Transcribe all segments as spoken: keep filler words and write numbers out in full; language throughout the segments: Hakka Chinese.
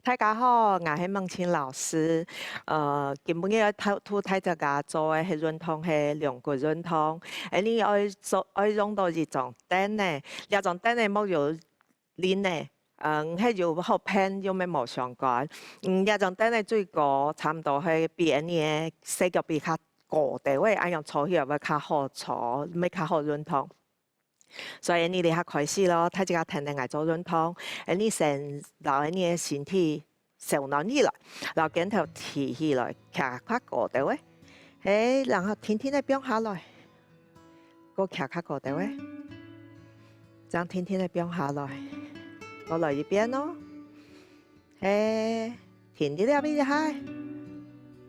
大家好，𠊎係孟青老師。呃，今晡日愛同，同大家做个係運動，係龍骨運動。恁呢愛做，愛用到一張凳仔，這張凳仔莫有輪仔，嗯，係有好偏又乜無相干。嗯，這張凳仔最高差毋多係比恁呢个細腳比較高兜仔，恁樣坐起來會較好坐，乜較好運動。 所以你這下開始咯，大家跈等𠊎做運動，你先摎你个身體收淰起來，摎肩頭提起來，擎較高兜仔，係，然後定定仔放下來，過擎較高兜仔，正定定仔放下來，過來一遍哦。 係，停在這位一下，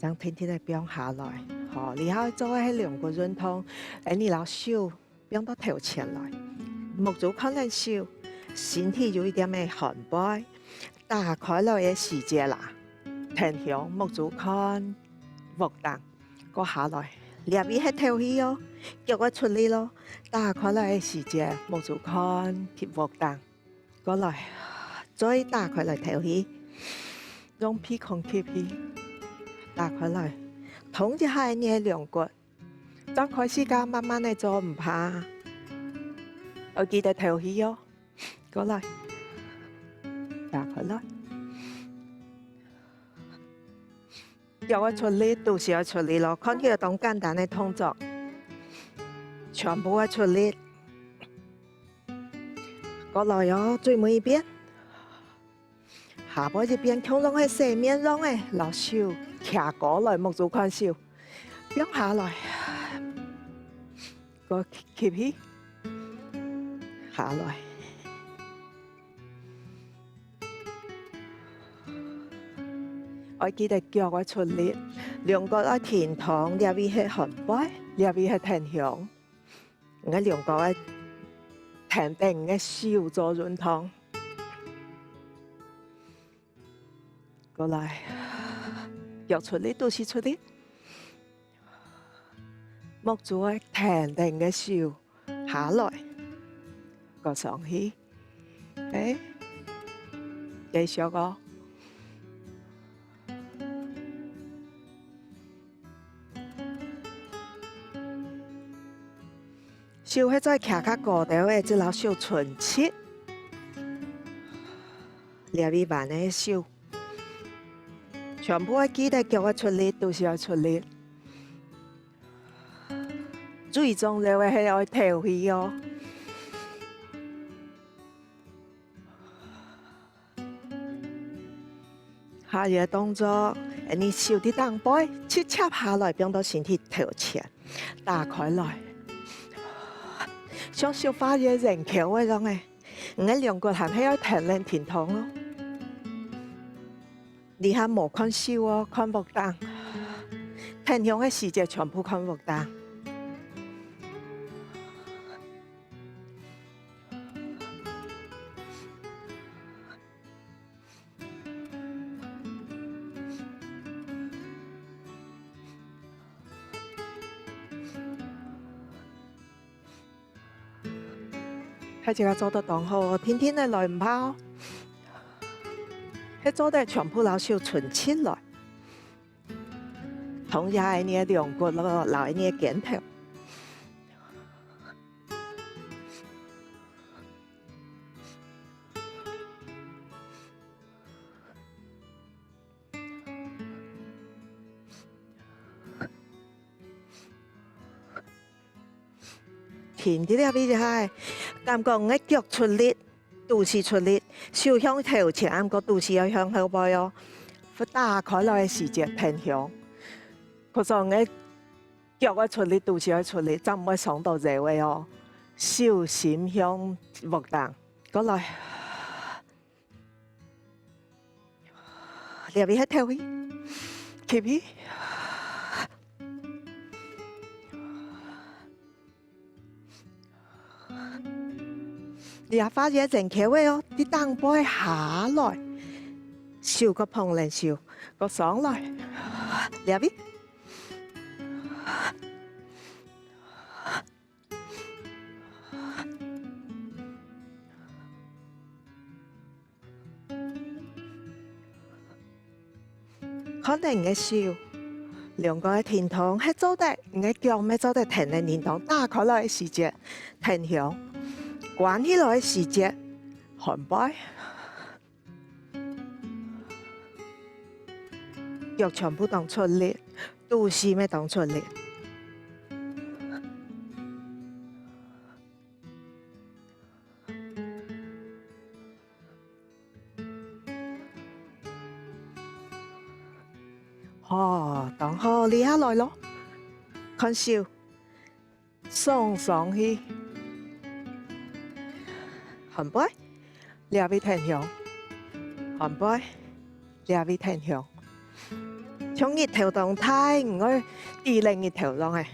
正定定仔放下來。好，這下做个係龍骨運動，恁呢摎手放到頭前來，目珠看等手，身體有一點仔寒背，打開來个時節啦，挺胸，目珠看屋頂，過下來，這位係透氣哦，腳愛出力咯，打開來个時節，目珠看屋頂。 過來，再打開來透氣，用鼻孔吸氣，打開來，通一下你个龍骨，正開始个，慢慢仔做，毋怕。愛記得透氣哦。過來，打開來。 腳愛出力，肚屎愛出力咯，看起來當簡單个動作，全部愛出力。過來哦，最尾一遍。下背一遍共樣係洗面樣仔，摎手擎高來，目珠看手，放下來，過吸氣，下來。 愛記得腳愛出力，龍骨愛挺動，這位係寒背，這位係挺胸。𠊎龍骨愛挺等𠊎手做運動。過來，腳出力，肚屎出力。 目珠愛挺等个手下來，過上去。欸，繼續哦。手係再擎較高兜仔，就摎手伸直。這位彎个手，全部愛記得腳愛出力，肚屎愛出力。 最重要个係愛透氣哦。下一個動作，你手在頂背，直接下來放到身體頭前，打開來，像手畫一個圓圈个樣仔。你个龍骨還係愛挺等挺動哦。 這下無看手哦，看屋頂。挺胸个時節全部看屋頂。 大家做到當好哦，定定仔來毋怕哦。係做得全部摎手伸直來，動一下你个龍骨咯，摎你个肩頭。 停在這位一下，感覺𠊎腳出力，肚屎出力，手向頭前，毋過肚屎愛向後背哦。打開來个時節挺胸，確實𠊎腳愛出力，肚屎愛出力，正毋會傷到腰仔哦。手心向屋頂，過來。 這位係透氣，吸氣。這下畫一個圓圈仔哦，在頂背下來，手个碰等手，過上來，這位。看等你个手，兩个个停動係做得，你个腳乜做得跈等人動，打開來个時節，跈向；關起來个時節，寒背。腳全部當出力，肚屎乜當出力。 好，當好，這下來囉。看手，送上去。寒背，這位跈向。寒背，這位跈向。像日頭當大，毋愛抵等日頭樣仔。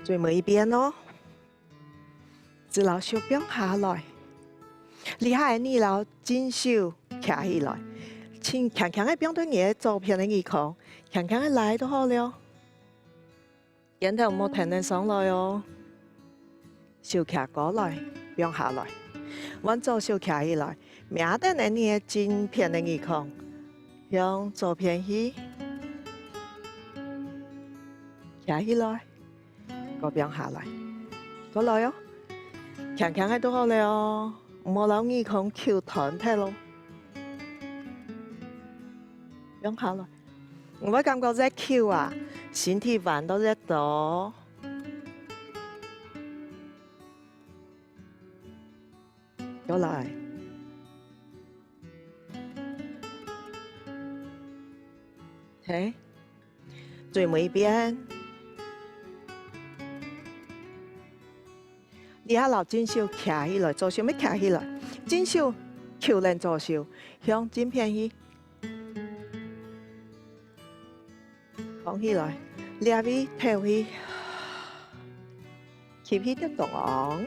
最尾一遍哦。只摎手放下來。這下你摎正手擎起來，輕輕仔放到你个左片个耳空，輕輕仔拉就好了。 肩頭莫跈等上來哦。手擎過來，放下來。換左手擎起來，摸等你个正片个耳空，向左片去。擎起來，過放下來。過來哦，輕輕仔就好了哦，毋好摎耳空揪斷忒哦。放下來。 你會感覺越揪啊，身體彎到越多。過來。嘿，最尾一遍。這下摎正手擎起來，左手乜擎起來，正手揪等左手，向正片去。 囥起來，這位敨氣，吸氣就當，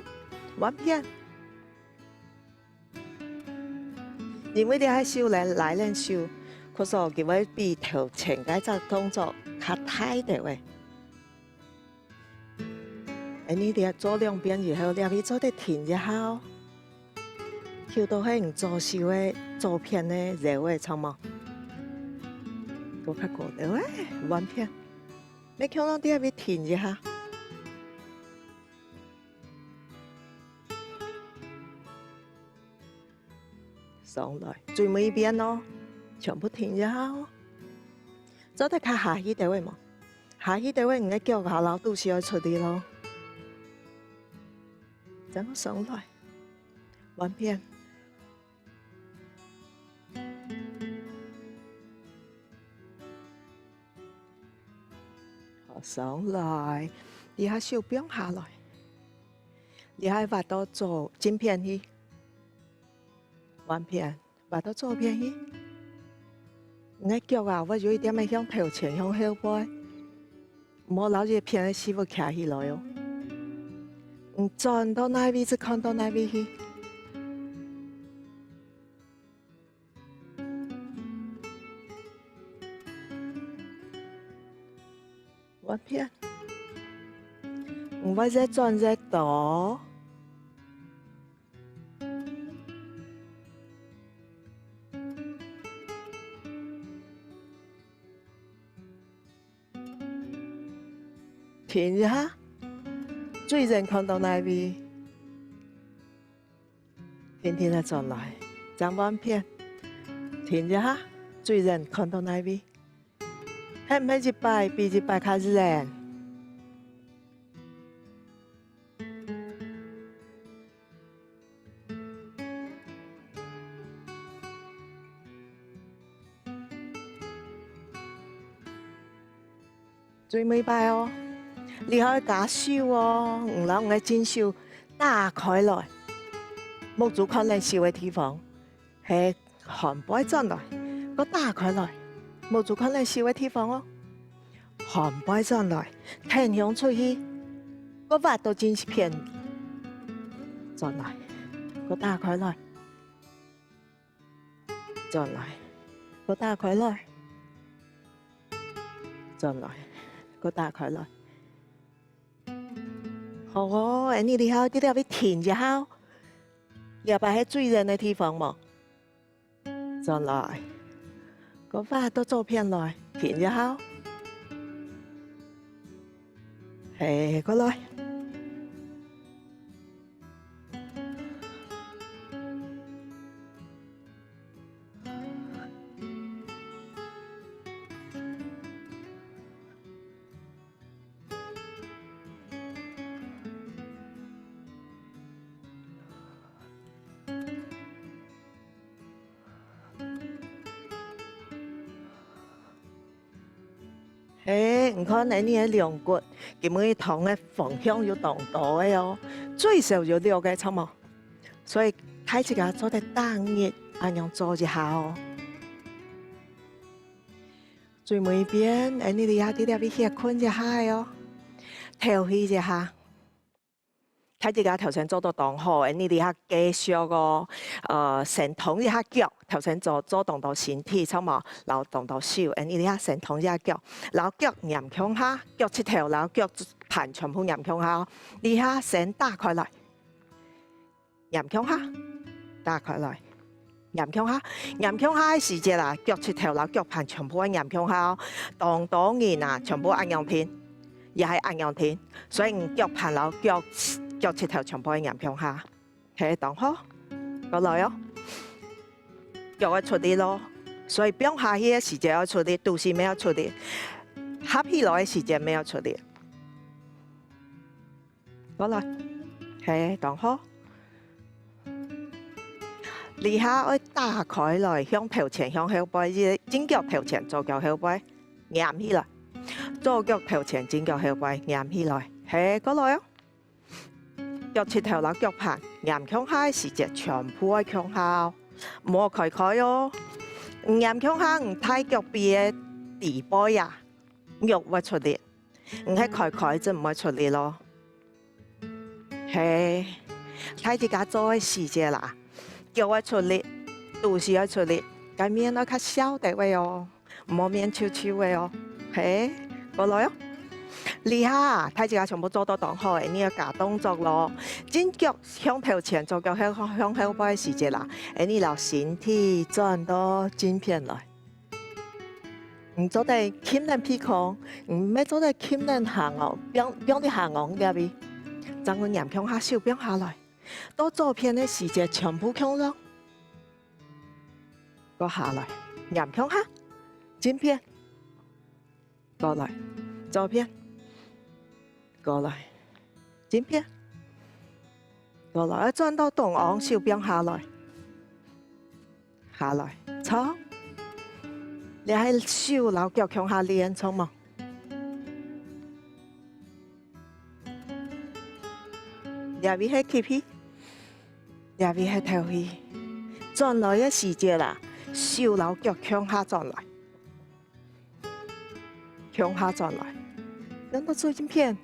換片。因為這下手咧，拉等手，故所佢會比頭前該隻動作較大兜仔。 恁呢這做兩遍以後，這位做得停一下哦。揪到係你左手个左片个腰仔，著無？過較高兜仔，換片。乜共樣這位停一下。 上來，最尾一遍哦，全部停一下哦。做得較下去兜仔無？下去兜仔，你个腳下摎肚屎愛出力咯。正好上來，換片。好，上來，這下手放下來，這下滑到左正片去。 換片，滑到左片去。你个腳啊，會有一點仔向頭前、向後背，毋好摎這片个屎朏擎起來哦。你轉到哪位就看到哪位去。 換片。毋會越轉越多。停一下，最遠看到哪位？ 定定仔轉來，正換片。停一下，最遠看到哪位？係毋係一擺比一擺較遠？ 最尾擺哦，這下愛加手哦，你摎你个正手打開來，目珠看等手个地方，係寒背轉來，過打開來，目珠看等手个地方哦，寒背轉來，挺胸出去，過滑到正片，轉來，過打開來。 轉來，過打開來。轉來，過打開來。好哦，恁呢這下在這位停一下哦。這擺係最遠个地方無？轉來，過畫到左片來，停一下哦。係，過來。 嘿，你看恁呢个龍骨，佢每一堂个方向有當多个哦，最少有六个，著無？所以大自家做得逐日恁樣做一下哦。最尾一遍，恁呢這下在這位歇睏一下哦，敨氣一下。 大自家頭先做到當好，恁呢這下繼續哦，呃，先動一下腳，頭先做，做動到身體，著無？摎動到手，恁呢這下先動一下腳，摎腳黏共下，腳膝頭摎腳盤全部黏共下哦。這下先打開來，黏共下，打開來。 黏共下，黏共下个時節啊，腳膝頭摎腳盤全部愛黏共下哦。當多人啊，全部恁樣停，也係恁樣停，所以你腳盤摎腳，腳膝頭全部愛黏共下，係當好。過來哦，腳愛出力咯，所以放下去个時節愛出力，肚屎乜愛出力，合起來个時節乜愛出力。 過來，係，當好。這下愛打開來，向頭前，向後背，一，正腳頭前，左腳後背，黏起來。左腳頭前，正腳後背，黏起來。係，過來哦。腳膝頭摎腳盤，黏共下个時節，全部愛共下哦，莫開開哦。黏共下，你大腳髀个底背啊，肉會出力。 你係開開就毋會出力咯。係，大自家做个時節啦，腳愛出力，肚屎愛出力，該面愛較笑兜仔哦，毋好面臭臭仔哦。係，過來哦。這下大自家全部做到當好咧，你愛加動作咯。正腳向頭前，左腳向，向後背个時節啦，恁呢摎身體轉到正片來。 你做得撳等鼻孔，你乜做得撳等下頷，放，放在下頷這位。正愛黏共下手放下來，到左片个時節全部共樣。過下來，黏共下，正片，過來，左片，過來，正片，過來，愛轉到中央，手放下來。 下來，著。這係手摎腳共下練，著無？這位係吸氣，這位係敨氣。轉來个時節啦，手摎腳共下轉來。 共下轉來，用到正片，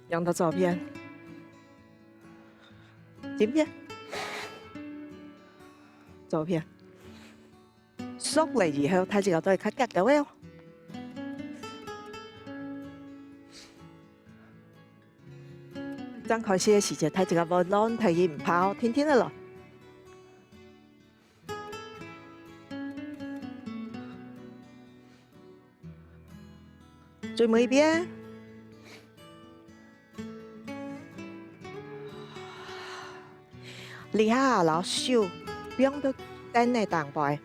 用到左片，正片，左片。熟了以後，大自家做得較遽兜仔哦。正開始个時節，大自家會亂忒去，毋怕哦，定定仔來。 最尾一遍。這下摎手放到凳仔頂背，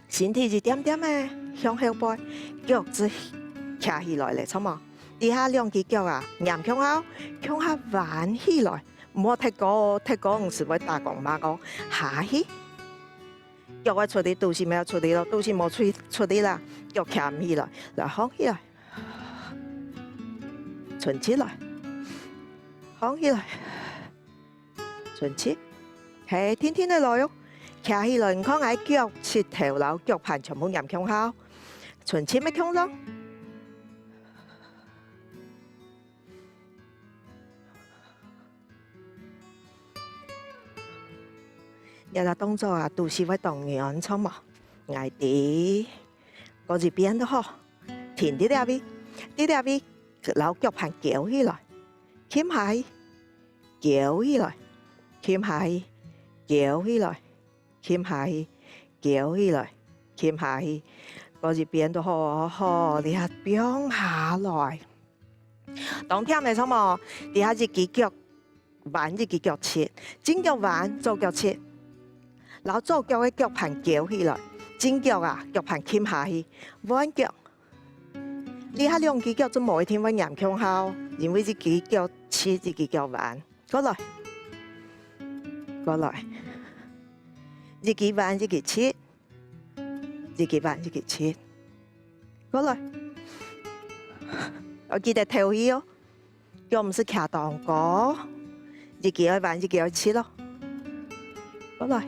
身體一點點仔向後背，腳就徛起來咧，著無？這下兩支腳啊，黏共下，共下彎起來， 毋好忒高哦，忒高毋係會打光脈哦。下去，腳愛出力，肚屎乜愛出力咯，肚屎無出，出力啦，腳徛毋起來，來，䟘起來，伸直來，䟘起來，伸直，係，定定仔來哦，徛起來，你看𠊎腳膝頭摎腳盤全部黏共下哦，伸直乜共樣。 這隻動作啊，肚屎會當軟，著無？𠊎知，過一遍就好。停在這位，在這位，摎腳盤翹起來。撳下去，翹起來，撳下去，翹起來，撳下去，翹起來，撳下去。過一遍都好，好，這下放下來。當忝个著無？這下一支腳彎，一支腳直，正腳彎，左腳直。摎左腳个腳盤翹起來，正腳啊，腳盤撳下去，換腳。這下兩支腳就無一定會黏共下哦，因為一支腳直，一支腳彎。過來，過來，一支彎，一支直，一支彎，一支直。過來，愛記得敨氣哦，腳毋使擎當高，一支愛彎，一支愛直哦。過來。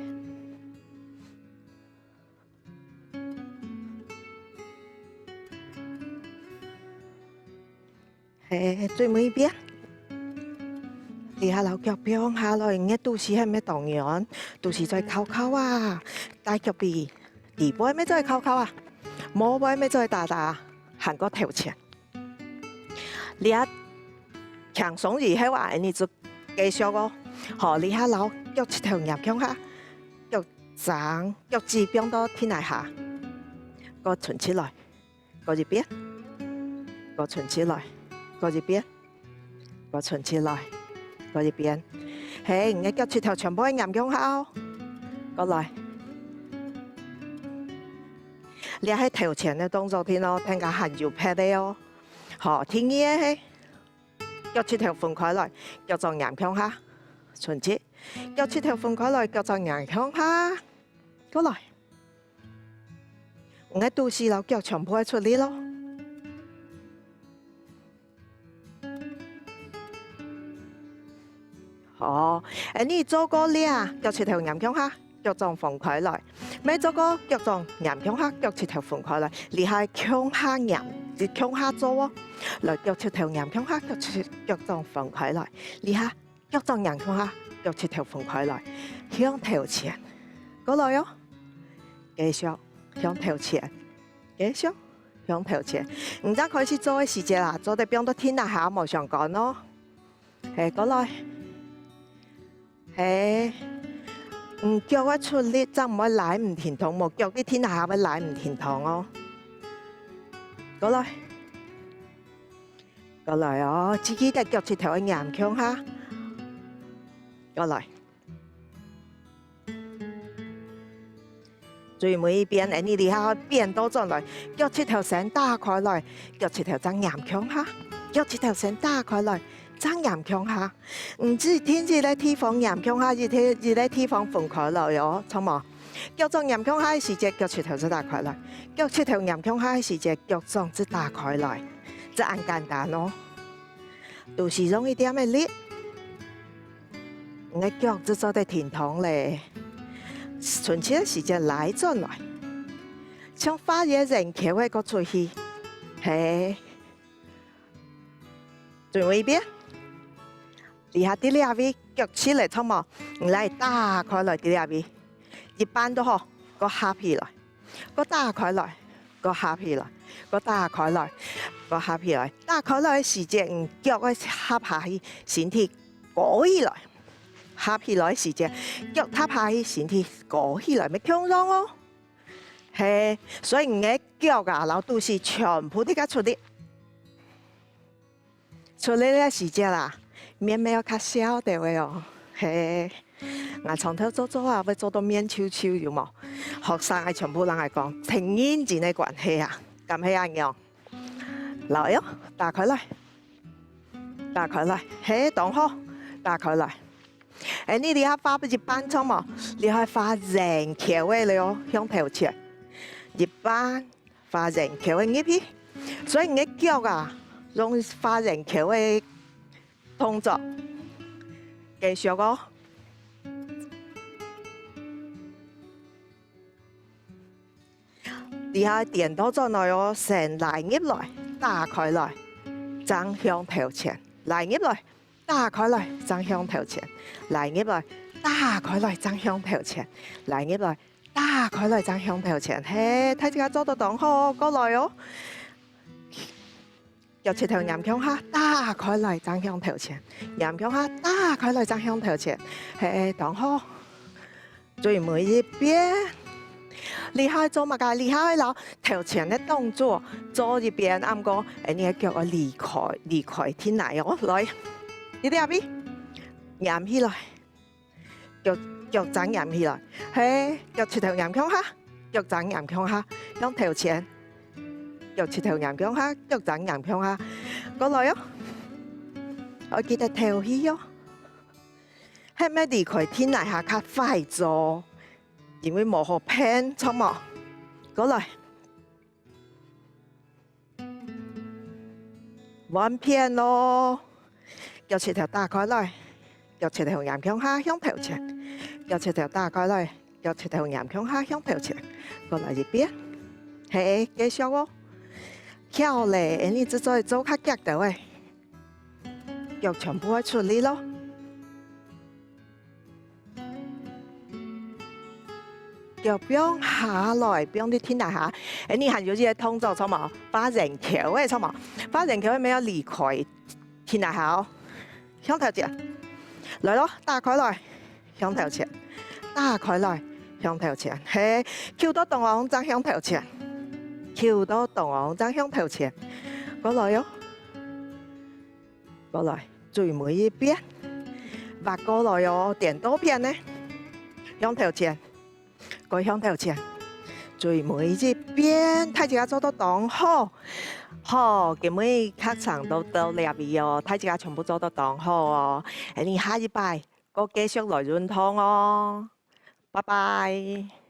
係，最尾一遍。這下摎腳放下來，你个肚屎係毋係當軟？肚屎再翹翹啊！大腳髀，底背乜再翹翹啊！無背乜再打打，還過頭前。這下輕鬆以後啊，恁呢就繼續哦。好，這下摎腳膝頭黏共下，腳踭、腳趾放到地泥下，過伸直來。 過一遍，過伸直來，過一遍，過伸直來，過一遍。係，你个腳膝頭全部愛黏共下哦。過來。這係頭前个動作定哦，等下還有別个哦。好，第二个係 腳膝頭分開來，腳掌黏共下，伸直。腳膝頭分開來，腳掌黏共下，過來。你个肚屎摎腳全部愛出力咯。好，恁呢做過了，腳膝頭黏共下， 腳掌分開來。乜做過腳掌黏共下，腳膝頭分開來，這下共下黏，共下做哦。來，腳膝頭黏共下，腳膝，腳掌分開來。這下腳掌黏共下，腳膝頭分開來，向頭前。過來哦。繼續向頭前，繼續向頭前。你正開始做个時節啊，做得放到地泥下無相干哦。係，過來。 係，嗯，腳愛出力，正毋會拉毋停動，無腳在地泥下會拉毋停動哦。過來，過來哦，記得腳膝頭愛黏共下。過來。 最尾一遍，恁呢這下變倒轉來，腳膝頭先打開來，腳膝頭正黏共下，腳膝頭先打開來，正黏共下。毋使定一個地方黏共下，一個，一個地方分開來哦，著無？腳掌黏共下个時節，腳膝頭就打開來；腳膝頭黏共下个時節，腳掌就打開來，就恁簡單哦。肚屎用一點个力。 你个腳就做得停動咧。伸直个時節拉轉來，像畫圓圈个過出去。係。最尾一遍。這下在這位，腳直咧，著無？你來打開來在這位，一半都好，過合起來。 過打開來，過合起來，過打開來，過合起來。打開來个時節，嗯，腳愛合下去，身體高起來；合起來个時節，腳踏下去，身體高起來，乜共樣哦。係，所以你个腳啊，摎肚屎全部在該出力。 出力个時節啊，面乜愛較笑兜仔哦。係，𠊎長透做做啊，會做到面臭臭，有無？學生𠊎全部人𠊎講，盡認真个關係啊，敢係恁樣？來哦，打開來，打開來，係，當好，打開來。欸，你這下畫一半著無？這下畫圓圈仔了哦，向頭前，一半。 畫圓圈仔入去。所以你个腳啊，用畫圓圈仔个動作，繼續哦。這下顛倒轉來哦，先拉入來，打開來，正向頭前，拉入來， 打開來，正向頭前，拉入來，打開來，正向頭前，拉入來，打開來，正向頭前。係，大自家做到當好，過來哦。腳膝頭黏共下，打開來正向頭前，黏共下，打開來正向頭前，係，當好。最尾一遍。這下做麼个？這下愛摎頭前个動作做一遍，毋過，欸，你个腳愛離開，離開地泥哦。來，你這位，黏起來。 腳，腳踭黏起來，係，腳膝頭黏共下，腳踭黏共下，向頭前。腳膝頭黏共下，腳踭黏共下，過來哦。愛記得敨氣哦。係毋係離開地泥下較快做？因為無好偏，著無？過來。 換片囉。腳膝頭打開來，腳膝頭黏共下向頭前，腳膝頭打開來，腳膝頭黏共下向頭前，過來一遍。係，繼續哦。巧咧，恁樣就做，做較遽兜仔。腳全部愛出力囉。 腳放下來，放在地泥下。欸，你還有一個動作，著無？畫圓球个，著無？畫圓球个乜愛離開地泥下哦。向頭前。來囉，打開來，向頭前。打開來，向頭前。係，扣到中央正向頭前。扣到中央正向頭前。過來哦。 過來，最尾一遍。畫過來哦，顛倒片呢。向頭前，過向頭前。最尾一遍，大自家做到當好。好，今晡日課程就到這位哦，大自家全部做到當好哦。恁樣下一擺，過繼續來運動哦。拜拜。